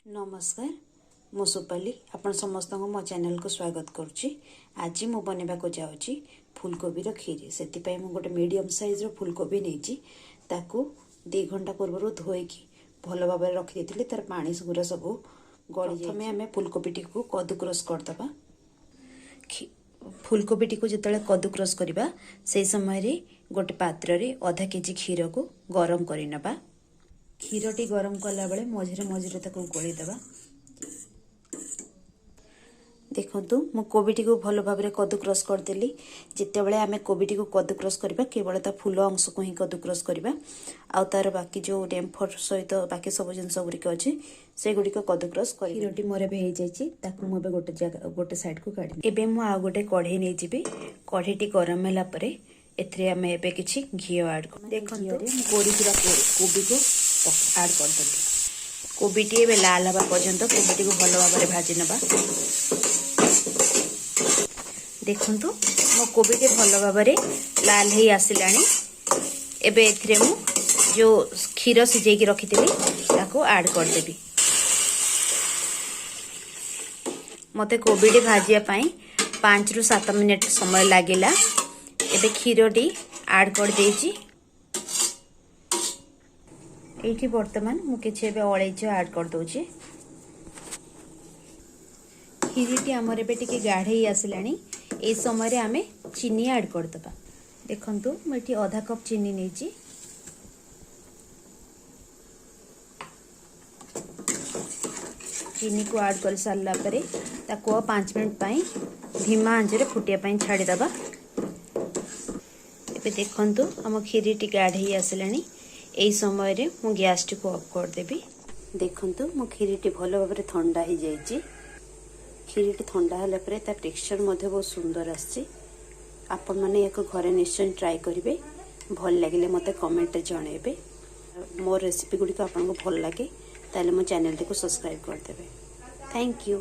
ନମସ୍କାର, ମୁଁ ସୁପାଲି, ଆପଣ ସମସ୍ତଙ୍କୁ ମୋ ଚ୍ୟାନେଲକୁ ସ୍ୱାଗତ କରୁଛି। ଆଜି ମୁଁ ବନେଇବାକୁ ଯାଉଛି ଫୁଲକୋବିର କ୍ଷୀରି। ସେଥିପାଇଁ ମୁଁ ଗୋଟେ ମିଡ଼ିୟମ୍ ସାଇଜ୍ର ଫୁଲକୋବି ନେଇଛି। ତାକୁ 2 ଘଣ୍ଟା ପୂର୍ବରୁ ଧୋଇକି ଭଲ ଭାବରେ ରଖିଦେଇଥିଲି। ତାର ପାଣି ଗୁଡ଼ା ସବୁ ଗଳି। ପ୍ରଥମେ ଆମେ ଫୁଲକୋବିଟିକୁ କଦୁକ୍ରସ୍ କରିଦେବା। ଫୁଲକୋବିଟିକୁ ଯେତେବେଳେ କଦୁକ୍ରସ୍ କରିବା, ସେହି ସମୟରେ ଗୋଟେ ପାତ୍ରରେ ଅଧା କେଜି କ୍ଷୀରକୁ ଗରମ କରିନେବା। କ୍ଷୀରଟି ଗରମ କଲାବେଳେ ମଝିରେ ମଝିରେ ତାକୁ ଗୋଳେଇଦେବା। ଦେଖନ୍ତୁ, ମୁଁ କୋବିଟିକୁ ଭଲ ଭାବରେ କଦୁକ୍ରସ୍ କରିଦେଲି। ଯେତେବେଳେ ଆମେ କୋବିଟିକୁ କଦୁକ୍ରସ୍ କରିବା, କେବଳ ତା ଫୁଲ ଅଂଶକୁ ହିଁ କଦୁକ୍ରସ୍ କରିବା, ଆଉ ତାର ବାକି ଯେଉଁ ଡେମ୍ଫର ସହିତ ବାକି ସବୁ ଜିନିଷ ଗୁଡ଼ିକ ଅଛି, ସେଗୁଡ଼ିକ କଦୁକ୍ରସ୍ କରି। କ୍ଷୀରଟି ମୋର ଏବେ ହେଇଯାଇଛି। ତାକୁ ମୁଁ ଏବେ ଗୋଟେ ଜାଗା, ଗୋଟେ ସାଇଡ଼କୁ କାଢ଼ି ଏବେ ମୁଁ ଆଉ ଗୋଟେ କଢ଼େଇ ନେଇଯିବି। କଢ଼େଇଟି ଗରମ ହେଲା ପରେ ଏଥିରେ ଆମେ ଏବେ କିଛି ଘିଅ ଆଡ଼୍। ଦେଖନ୍ତୁ, ମୁଁ କୋରିଥିବା କୋବିକୁ ଆଡ଼୍ କରିଦେଲି। କୋବିଟି ଏବେ ଲାଲ ହେବା ପର୍ଯ୍ୟନ୍ତ କୋବିଟିକୁ ଭଲ ଭାବରେ ଭାଜି ନେବା। ଦେଖନ୍ତୁ, ମୋ କୋବିଟି ଭଲ ଭାବରେ ଲାଲ ହେଇ ଆସିଲାଣି। ଏବେ ଏଥିରେ ମୁଁ ଯେଉଁ କ୍ଷୀର ସିଝେଇକି ରଖିଥିଲି, ତାକୁ ଆଡ଼୍ କରିଦେବି। ମୋତେ କୋବିଟି ଭାଜିବା ପାଇଁ 5ରୁ 7 ମିନିଟ୍ ସମୟ ଲାଗିଲା। ଏବେ କ୍ଷୀରଟି ଆଡ଼୍ କରିଦେଇଛି। ଏଇଠି ବର୍ତ୍ତମାନ ମୁଁ କିଛି ଏବେ ଅଳେଇଚ ଆଡ଼୍ କରିଦେଉଛି। କ୍ଷୀରିଟି ଆମର ଏବେ ଟିକେ ଗାଢ଼େଇ ଆସିଲାଣି। ଏଇ ସମୟରେ ଆମେ ଚିନି ଆଡ଼୍ କରିଦେବା। ଦେଖନ୍ତୁ, ମୁଁ ଏଠି ଅଧା କପ୍ ଚିନି ନେଇଛି। ଚିନିକୁ ଆଡ଼୍ କରିସାରିଲା ପରେ ତାକୁ ଆଉ 5 ମିନିଟ୍ ପାଇଁ ଧୀମା ଆଞ୍ଚରେ ଫୁଟିବା ପାଇଁ ଛାଡ଼ିଦେବା। ଏବେ ଦେଖନ୍ତୁ, ଆମ କ୍ଷୀରିଟି ଗାଢ଼େଇ ଆସିଲାଣି। ଏଇ ସମୟରେ ମୁଁ ଗ୍ୟାସଟିକୁ ଅଫ୍ କରିଦେବି। ଦେଖନ୍ତୁ, ମୋ କ୍ଷୀରିଟି ଭଲ ଭାବରେ ଥଣ୍ଡା ହେଇଯାଇଛି। କ୍ଷୀରିଟି ଥଣ୍ଡା ହେଲା ପରେ ତା ଟେକ୍ସଚର୍ ମଧ୍ୟ ବହୁତ ସୁନ୍ଦର ଆସିଛି। ଆପଣମାନେ ଏହାକୁ ଘରେ ନିଶ୍ଚୟ ଟ୍ରାଏ କରିବେ। ଭଲ ଲାଗିଲେ ମୋତେ କମେଣ୍ଟରେ ଜଣାଇବେ। ମୋ ରେସିପି ଗୁଡ଼ିକ ଆପଣଙ୍କୁ ଭଲ ଲାଗେ, ତାହେଲେ ମୋ ଚ୍ୟାନେଲଟିକୁ ସବସ୍କ୍ରାଇବ୍ କରିଦେବେ। Thank you.